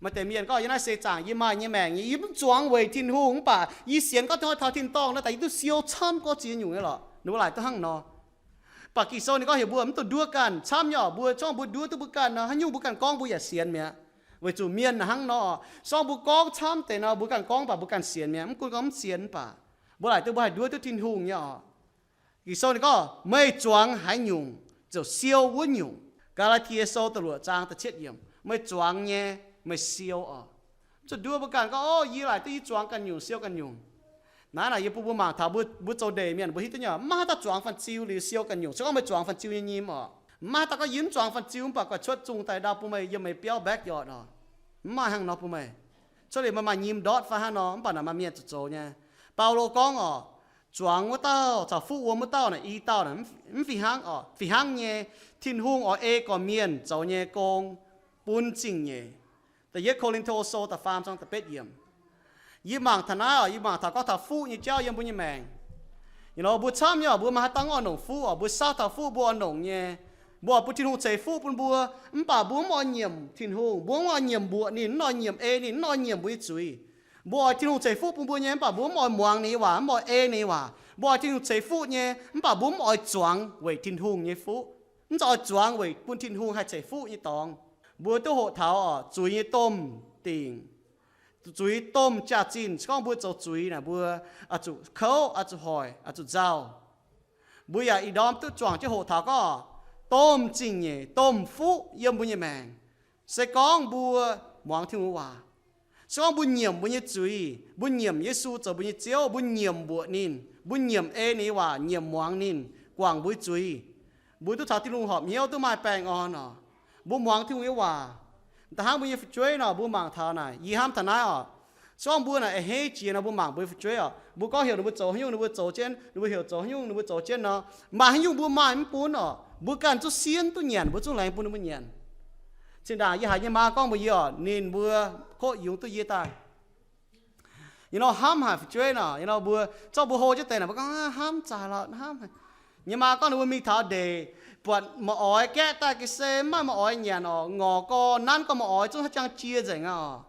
Maaih deix mienh gorngv, yie naaiv seix zaangc yie maaih nyei maengc nyei, yie mv zuangx weic Tin-Hungh, mv baac yie sienx gorngv duqv taux tin-dorngh nor, daaih yie duqv siou camv gorngv ziex nyungc nyei lorqc. Ninh mbuo laaic duqv hnangv nor. Mv baac Ging-Sou ninh gorngv heuc mbuo mv dungx nduov ganh camv nyei oc. Mbuo, se gorngv mbuo nduov duqv mbuo ganh nor, haaix nyungc mbuo ganh gorngv mbuo yaac sienx mi'aqv. Weic zuqc mienh hnangv nor, se gorngv mbuo gorngv camv deix nor, mbuo ganh gorngv mv baac mbuo ganh sienx mi'aqv. Mv gunv gorngv mv sienx mv baac, mbuo laaic duqv mbuo haih nduov duqv Tin-Hungh nyei oc. Ging-Sou ninh gorngv, meih zuangx haaix nyungc, ziouc siou wuov nyungc. Gaa^laa^tie Sou da'luoqc zaang da'cietv yiemc, meih zuangx nyei, meih siou oc. Mv zuqc nduov mbuo ganh gorngv, o, yie laaic duqv yie zuangx ganh nyungc, siou ganh nyungc. Naaiv naaic yie bun mbuo mangc taux mbuo, mbuo zoux ndeic mienh mbuo hiuv duqv nyei, mv maaih haaix dauh zuangx fan-ziu liuz siou ganh nyungc. Se gorngv meih zuangx fan-ziu nyei nyim oc, mv maaih haaix dauh gorngv yie mv zuangx fan-ziu mv baac guaix cuotv zungh daaih ndau bun meih yiem meih biauv backyard oc. Mv maaih hnangv nor bun meih. Cuotv liuz meih maaih nyim ndortv fai hnangv nor, mv baac naaic maaih mienh zuqc zoux nyei. Baulo gorngv oc, zuangx wuov dauh caux fuqv wuom wuov dauh naaic i dauh naaic mv fih hnangv oc. Fih hnangv nyei, Tin-Hungh oix ei gorqv-mienh zoux nyei gong bun zingh nyeic. Da'yietv Ko^lin^to Sou da'faam zaang da'betv yiemc. Yie mangc taux naaiv oc, yie mangc taux gorngv taux fuqv nyei jauv yiem mbuo nyei maengc. Ih nor mbuo camv nyei oc, mbuo maaih haaix dauh oix longc fuqv oc? Mbuo saauv taux fuqv mbuo oix longc nyei. Mbuo oix bun Tin-Hungh ceix fuqv bun mbuo, mv baac mbuo mv oix nyiemc Tin-Hungh, mbuo mv oix nyiemc mbuoqc ninh, mv oix nyiemc ei ninh, mv oix nyiemc mbuo nyei zuiz. Mbuo oix Tin-Hungh ceix fuqv bun mbuo nyei, mv baac mbuo mv oix muangx ninh nyei waac, mv oix ei ninh nyei waac. Mbuo oix Tin-Hungh ceix fuqv nyei, mv baac mbuo mv oix zuangx weic Tin-Hungh nyei fuqv. Mv zeiz oix zuangx weic bun Tin-Hungh haih ceix fuqv nyei dorngx. Mbuo duqv hoqc taux oc, zuiz nyei domh dingc, zuiz domh jaax-zinh. Se gorngv mbuo zoux zuiz naaic, mbuo oix zuqc kouv, oix zuqc hoic, oix zuqc nzauh. Mbuo yaac ih ndorm duqv juangc jienv hoqc taux gorngv domh zingh nyeic, domh fuqv yiem mbuo nyei maengc, se gorngv mbuo muangx Tin-Hungh waac. Se gorngv mbuo nyiemc mbuo nyei zuiz, mbuo nyiemc Yesu zoux mbuo nyei Ziouv, mbuo nyiemc mbuoqc ninh, mbuo nyiemc ei ninh nyei waac, nyiemc muangx ninh guangc mbuo nyei zuiz, mbuo duqv caux Tin-Hungh horpc hnyouv, duqv maaih baengh orn oc. Mbuo muangx Tin-Hungh nyei waac. Da'hnangv mbuo nyei fu'jueiv nor, mbuo mangc taux naaic, yie hnamv taux naaiv oc. Se gorngv mbuo naaic a'hneiv jiex nor, mbuo mangc mbuo nyei fu'jueiv oc, mbuo gorngv heuc ninh mbuo zoux haaix nyungc, ninh mbuo zoux jienv. Ninh mbuo heuc zoux haaix nyungc, ninh mbuo zoux jienv nor, maaih haaix nyungc mbuo maaih mv bun oc, mbuo ganh zuqc sienx duqv nyanc, mbuo zungv laengz bun ninh mbuo nyanc. Zinh ndaangc yie haiz nyei maa gorngv mbuox yie oc, ninh mbuo koqv yungz duqv yie daaih. Yie nor hnamv haic fu'jueiv nor, yie nor mbuo, zorqv mbuo hlo jienv deix naaic, mbuo gorngv, hnamv zaaix lorqc, hnamv haic. Nyei maa gorngv ninh mbuo mingh taux ndeic, buatc ma'oix gaeqv daaih ga'sie, mv maaih ma'oix nyanc oc, ngorc gorx, nanv gorx ma'oix zungv haaix jang jie nzengc aqv oc.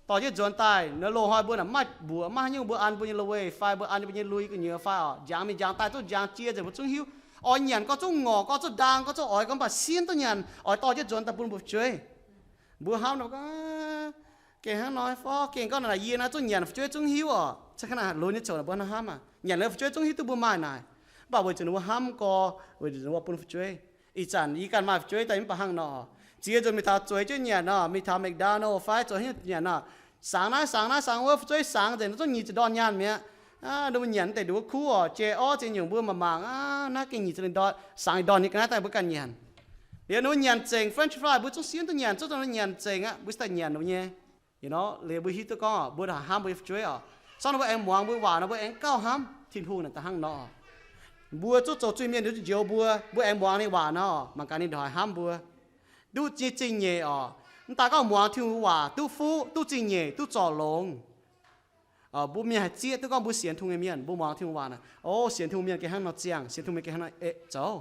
Dorh jienv nzuonx daaih, nor loz-hnoi mbuo naaic mv maaih mbuoqc, mv maaih haaix nyungc mbuo an mbuo nyei lo-weih fai mbuo an mbuo nyei lui gu'nyuoz fai oc, njangx mingh njangx daaih zungv njangx jie nzengc, mbuo zungv hiuv. Oix nyanc gorx zungv ngorc gorx, zungv ndaang gorx, zungv oix gorx, mv baac sienx duqv nyanc, oix dorh jienv nzuonx daaih bun mbuo fu'jueiv. Mbuo hnamv nor, gengh hnangv nor fai, gengh gorngv naaic yie naaiv zungv nyanc fu'jueiv zungv hiuv oc. Ca'gengh naaic lunx nyei ziouc naaic mbuo hnangv hnamv aqv. Nyanc liuz fu'jueiv zungv hiuv duqv mbuo maaih naaic. Mv baac weic zuqc ninh mbuo hnamv gorx, weic zuqc ninh mbuo bun fu'jueiv. Ih zanc yie ganh maaih fu'jueiv daaih mv baac hnangv nor. Ziex nzunc mingh taux zueiz jienv nyanc nor, mingh taux McDonald fai zueiz hnyouv nyanc nor, sangx naaiv sangx naaiv sangx wuov, fu'jueiv sangx nzengc, zungv nyic ziepc ndorn nyaanh mi'aqv. Ninh mbuo nyanc deix nduov kuv oc, jai orv ziex nyungc mbuo mangc mangc aqv, naaiv gengh nyic ziepc ndorn, sangx ndorn nyei ga'naaiv daaih mbuo ganh nyanc. Liuz ninh mbuo nyanc nzengc, French fry mbuo zungv sienx duqv nyanc, zungv nyanc nzengc aqv, mbuo daaih nyanc ninh mbuo nyei. Liuz mbuo hiuv duqv gorngv mbuo hnamv mbuo nyei fu'jueiv oc. Sorng ninh mbuo aengx muangx mbuo waac nor, mbuo aengx gauh hnamv Tin-Hungh naaic da'hnangv nor. Mbuo zungv zoux zuiz-mienh, ninh njoux mbuo, mbuo aengx muangx ninh waac nor, mangc gaax ninh ndongc haaix hnamv mbuo. Duqv nyei zingh nyeic orqc, mv daaih gorngv muangx Tin-Hungh waac duqv fuqv, duqv zingh nyeic, duqv zorc longx. Mbuo mienh haih zieqv duqv gorngv mbuo sienx Tin-Hungh nyei mienh, mbuo muangx Tin-Hungh waac naaic, o, sienx Tin-Hungh mienh gengh hnangv nor ziangh, sienx Tin-Hungh mienh gengh hnangv nor, e, zoux.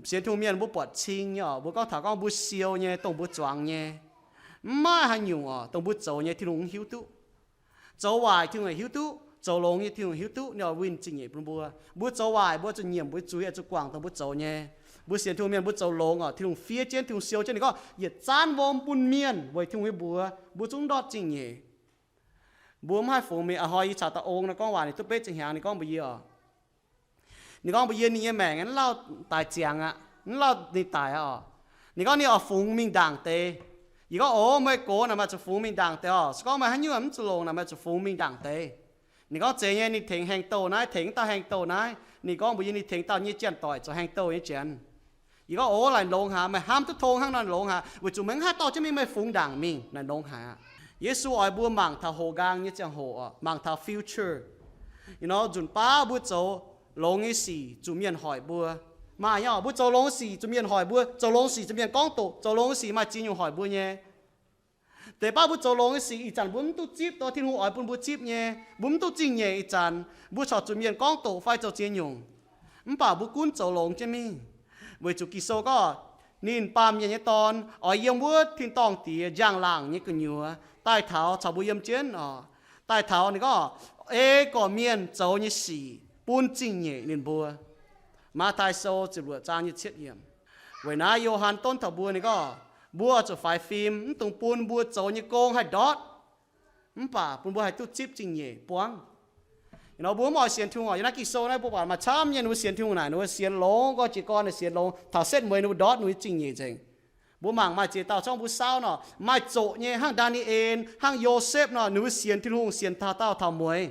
Sienx Tin-Hungh mienh mbuo buatc cing nyei orqc, mbuo gorngv taux gorngv mbuo siou nyei, dongh mbuo zuangx nyei, mv maaih haaix nyungc orqc, dongh mbuo zoux nyei Tin-Hungh mv hiuv duqv. Zoux waaic Tin-Hungh hiuv duqv, zoux longx nyei Tin-Hungh hiuv duqv, ninh oix winh zingh nyeic bun mbuo. Mbuo zoux waaic, mbuo zuqc nyiemc mbuo zuiz, zuqc guangc dongh mbuo zoux nyei. Mbuo sienx Tin-Hungh mienh, mbuo zoux longx orqc, Tin-Hungh fiev jienv, Tin-Hungh siou jienv, ninh gorngv yietc zanv wuom bun mienh weic Tin-Hungh nyei mbuox, mbuo zungv ndortv zingh nyeic. Mbuo mv haih fungx mingh. A'hnoi yie caux dauh ong naaiv gorngv waac, ninh duqv betv ziepc hnyangx, ninh gorngv mbuox yie orqc, ninh gorngv mbuox yie ninh nyei maengc mv lauh daic ziangx aqv, mv lauh ninh daic aqv orqc. Ninh gorngv ninh oix fungx mingh ndaangc deix. Yie gorngv, o, meih gox naaic maaih zuqc fungx mingh ndaangc deix orqc. Se gorngv meih haaix nyungc mv zuqc longx naaic maaih zuqc fungx mingh ndaangc deix. Ninh gorngv zeiz nyei, ninh tengx haeng-douh naaiv, tengx dauh haeng-douh naaiv. Ninh gorngv mbuox yie ninh tengx dauh nyei janx-doic zoux haeng-douh nyei janx. Yie gorngv, o, laaic longx haic, meih hnamv duqv tong hnangv naaic longx haic, weic zuqc meih mv haih dorh jienv mingh, meih fungx ndaangc mingh, naaic longx haic aqv. Yesu oix mbuo mangc taux houx nqaang nyei ziangh hoc orqc, mangc taux future. Nor nzunc baav mbuo zoux longx nyei sic zuqc mienh hoic mbuo. Maaih nyei orqc, mbuo zoux longx sic zuqc mienh hoic mbuo, zoux longx sic zuqc mienh gorngv doqc, zoux longx sic maaih ziex nyungc hoic mbuo nyei. Deix baav mbuo zoux longx nyei sic ih zanc mbuo mv duqv zipv dongh Tin-Hungh oix bun mbuo zipv nyei, mbuo mv duqv zingh nyeic ih zanc, mbuo corc zuqc mienh gorngv doqc fai zoux ziex nyungc. Mv baac mbuo gunv zoux longx jienv mingh, weic zuqc Ging-Sou gorngv, ninh, Baamh Mienh nyei Dorn, oix yiem wuov tin-dorngh Diex njang-laangc nyei gu'nyuoz daaih taux caux mbuo yiem jienv orqc. Daaih taux ninh gorngv, ei gorqc mienh zoux nyei sic bun zingh nyeic ninh mbuo. Matv^taai Sou ziepc luoqc zaang nyei cietv yiemc. Weic naaiv Yo^han donv taux mbuo ninh gorngv, mbuo oix zuqc faix fim, mv dungx bun mbuo zoux nyei gong haih ndortv, mv baac bun mbuo haih duqv zipv zingh nyeic buangv. Nor mbuo mv oix sienx Tin-Hungh orqc, yiem naaiv Ging-Sou naaiv mbuo buatc maaih camv nyei ninh mbuo sienx Tin-Hungh naaic, ninh mbuo sienx longx, gorngv jiez gorn ninh sienx longx, taux setv mueiz ninh mbuo ndortv ninh mbuo zingh nyeic nzengc. Mbuo mangc maaih ziex dauh zorngv mbuo saauv nor, maaih zoqc nyei hnangv Ndaa^ni^en, hnangv Yosepv nor, ninh mbuo sienx Tin-Hungh sienx taux daauh taux mueiz.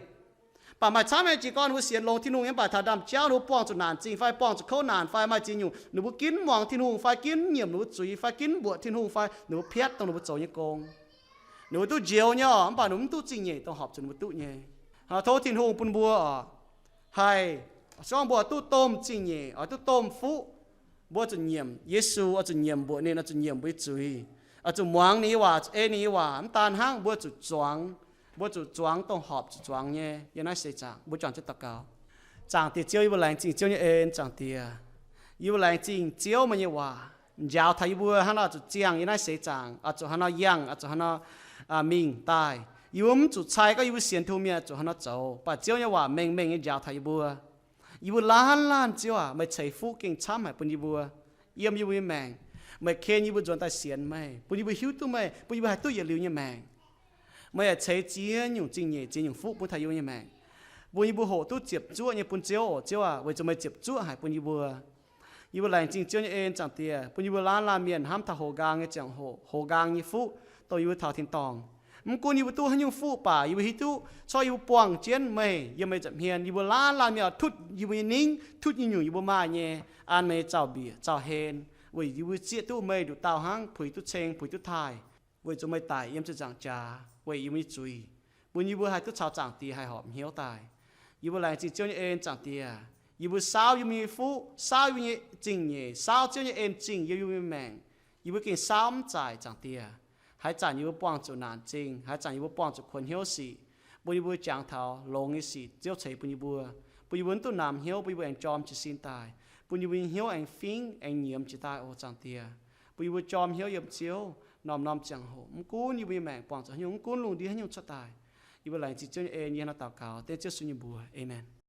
Baac maaih camv nyei jiez gorn ninh mbuo sienx longx Tin-Hungh nyei, mv baac taux ndaamv-jauv ninh mbuo buangh zuqc naanc zingh fai buangh zuqc kouv naanc fai maaih ziex nyungc ninh mbuo ginv muangx Tin-Hungh fai ginv nyiemc ninh mbuo zuiz fai ginv mbuoqc Tin-Hungh fai ninh mbuo piatv dongh ninh mbuo zoux nyei gong. Ninh mbuo duqv njoux nyei orqc, mv baac ninh mbuo mv duqv zingh nyeic dongh horpc zuqc ninh mbuo duqv nyei. Tov Tin-Hungh bun mbuo orqc, haih, se gorngv mbuo oix duqv domh zingh nyeic, oix duqv domh fuqv, mbuo zuqc nyiemc Yesu, oix zuqc nyiemc mbuoqc ninh, oix zuqc nyiemc mbuo nyei zuiz, oix zuqc muangx ninh nyei waac, zuqc ei ninh nyei waac. Mv daan hnangv, mbuo zuqc zuangx, mbuo zuqc zuangx dongh horpc zuqc zuangx nyei yiem naaiv seix zaangc. Mbuo juangc jienv daux gaux. Zaangc Diex Ziouv, yie mbuo laengz zingh Ziouv nyei en. Zaangc Diex, yie mbuo laengz zingh Ziouv meih nyei waac njaaux taux yie mbuo hnangv nor zuqc ziangh yiem naaiv seix zaangc, oix zuqc hnangv nor yangh, oix zuqc hnangv nor mingh daaih. Yie mbuo mv zuqc cai gorngv yie mbuo sienx Tin-Hungh mienh zuqc hnangv nor zoux, baac Ziouv nyei waac mengh mengh nyei njaaux taux yie mbuo. Yie mbuo laanh laanh, Ziouv aac, meih ceix fuqv gengh camv haic bun yie mbuo. Yiem yie mbuo nyei maengc, meih ken yie mbuo nzuonx daaih sienx meih, bun yie mbuo hiuv duqv meih, bun yie mbuo haih duqv yietc liuz nyei maengc. Meih yaac ceix ziex nyungc zingh nyeic, ziex nyungc fuqv bun taux yie mbuo nyei maengc, bun yie mbuo hoqc duqv ziepc zuoqv nyei bun Ziouv oc. Ziouv aac, weic zuqc meih ziepc zuoqv haic bun yie mbuo. Yie mbuo laengz zingh Ziouv nyei en. Zaangc Diex, bun yie mbuo laanh laanh mienh hnamv taux houx nqaang nyei ziangh hoc, houx nqaang nyei fuqv dongh yie mbuo taux tin-dorngh. Mv gunv yie mbuo duqv haaix nyungc fuqv baac yie mbuo hiuv duqv corc yie mbuo buangh jienv meih yiem meih nza'hmien. Yie mbuo laanh laanh mienh oix tutv yie mbuo nyei ningv, tutv nyungc-nyungc yie mbuo maaih nyei, an meih nyei zaux-mbiec zaux-hlen, weic yie mbuo zieqv duqv meih nduqc dauh hnangv, puix duqv ceng, puix duqv taaih, weic zuqc meih daic yiem ziepc nzaangc jaax weic yie mbuo nyei zuiz, bun yie mbuo haih duqv caux Zaangc Diex haih horpc hnyouv daaih. Yie mbuo laengz zingh Ziouv nyei en. Zaangc Diex, yie mbuo saauv yie mbuo nyei fuqv, saauv yie mbuo nyei zingh nyeic, saauv Ziouv nyei en zingh yiem yie mbuo nyei maengc. Yie mbuo gengh saauv mv zaaic, Zaangc Diex. Haaix zanc yie mbuo buangh zuqc naanc zingh, haaix zanc yie mbuo buangh zuqc kuonx hnyouv sic, bun yie mbuo jangx taux longx nyei sic Ziouv ceix bun yie mbuo, bun yie mbuo mv duqv namx hnyouv, bun yie mbuo aengx jorm jiez sin daaih, bun yie mbuo nyei hnyouv aengx fingv aengx nyiemz jiez daaih oc, Zaangc Diex. Bun yie mbuo jorm hnyouv yiem Ziouv norm-norm ziangh hoc, mv gunv yie mbuo nyei maengc buangh zuqc haaix nyungc, mv gunv lungh ndiev haaix nyungc cuotv daaih. Yie mbuo laengz zingh Ziouv nyei en, yie hnangv naaiv daux gaux dengv Ziouv Yesu nyei mbuox. Aamen.